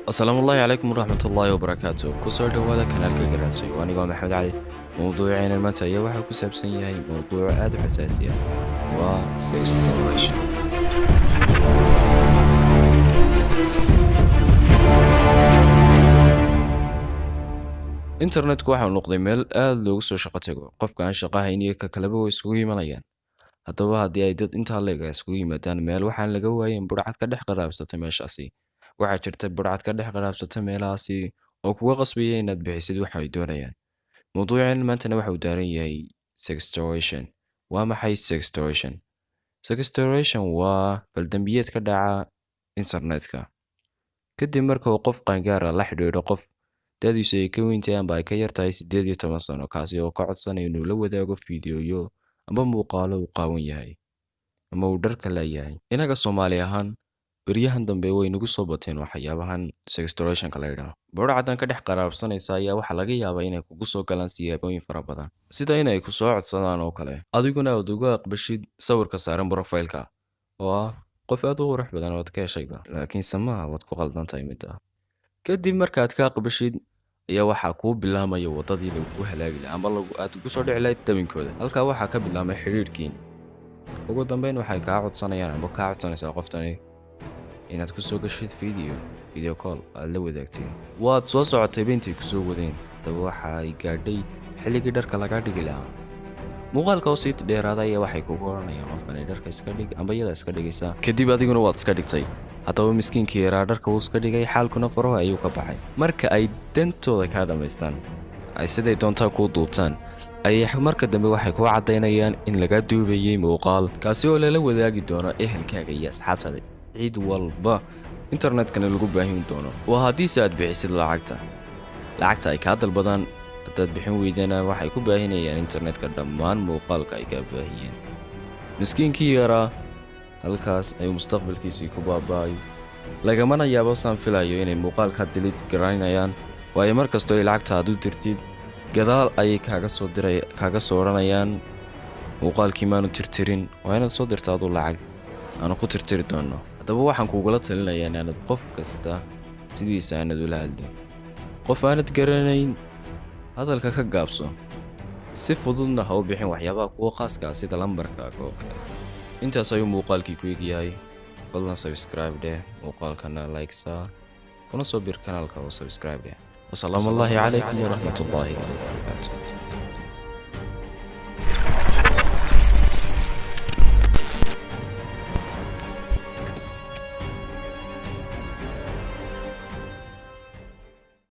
Asalaamu ullaahi calaykum waraxmatullaahi wabarakaatu. Kusoo dhowaada kanaalka Garaadsoy. Anigoo Maxamed Cali. Mowduuceena maanta ayaa waxaa ku saabsan yahay mowduuc aad u xasaasi ah, waa sextortion. Internetku waxa uu noqday meel aad loogu soo shaqo tago. Qofka aan shaqo hayn iyo ka kaleba way isugu imanayaan. Haddaba, haddii ay dad intaa leeg ay isugu yimaadaan meel, waxaan laga waayin budhcad ka dhex qaraabsata meeshaasi. Waxaa jirta budhcad ka dhex qaraabsata meelahaasi oo kuga qasbaya inaad bixisid waxa ay doonayaan. Mowduuceen maantana waxa uu daaran yahay sextortion. Waa maxay sextortion? Sextortion waa faldambiyeed ka dhaca internetka kadib marka uu qof qaangaara la xidhiidho qof da'diisu ay ka weyn tahay amba ay ka yar tahay 18 sano, kaasi oo ka codsanaya inuu la wadaago fiidiyoyo amba muuqaalo uu qaawan yahay ama uu dharka laayahay. Inaga Soomaali ahaan, beryahan dambe way nagu soo bateen waxyaabahan sextortionka la yidhaahdo. Budhcadan ka dhex qaraabsanaysa ayaa waxaa laga yaabaa inay kugu soo galaan siyaabooyin fara badan, sida inay ku soo codsadaan oo kale, adiguna aad uga aqbashid sawirka saaran profile-ka oo ah qof aad u qurux badan ood ka heshayba, laakiinse maaha, waad ku qaldan tahay midda. Kadib markaad ka aqbashid ayaa waxaa kuu bilaamaya waddadii lagugu halaagi lahaa amba lagu aad ugu soo dhici lahayd dabinkooda. Halkaa waxaa ka bilaamay xidhiidhkiin. Ugu dambeyn waxay kaa codsanayaan amba kaa codsanaysaa qoftani inaad ku soo gashid video call, aad la wadaagtid. Waad soo socotayba intay ku soo wadeen. Haddaba, waxa ay gaadhay xilligii dharka lagaa dhigi lahaa. Muuqaalka oo sii dheeraada ayaa waxay kugu odhanayaan qofkani dharka iska dhig amba iyada iska dhigaysaa. Kadib adiguna waad iska dhigtay. Haddaba, miskiinkii yaraa dharka wuu iska dhigay, xaalkuna faraha ayuu ka baxay. Marka ay dantooda kaa dhammaystaan, ay siday doontaa kuu duubtaan, ayay marka dambe waxay kuu caddaynayaan in laga duubayay muuqaal kaasi oo lala wadaagi doono ehelkaaga iyo asxaabtaada, cid walba, internetkana lagu baahin doono. Waa haddiise aad bixisid lacagta. Lacagta ay kaa dalbadaan haddaad bixin weydana, waxay ku baahinayaan internetka dhammaan muuqaalka ay kaa baahiyeen. Miskiinkii yaraa halkaas ayuu mustaqbalkiisii ku baaba'ay. Lagamana yaabo, saan filayo, inay muuqaalka delete garaynayaan, waayo mar kastoo ay lacagta aad u dirtid, gadaal ayay kaaga soo diray, kaaga soo odhanayaan muuqaalkii maanu tirtirin, waa inaad soo dirta aduu lacag aanu ku tirtiri doonno. Haddaba, waxaan kugula talinayaa inaanad qof kasta sidiisa aanad ula hadlin. Qof aanad garanayn hadalka ka gaabso, si fududna ha u bixin waxyaabaha kuwa khaaska ah sida lambarkaaga oo kale. Intaas ayuu muuqaalkii ku egyahay. Fadlan subscribe dheh, muuqaalkana like saar, kuna soo bir kanaalka oo subscribe dheh. Wasalaamu allaahi calaykum waraxmatullaahi wabarakaatu.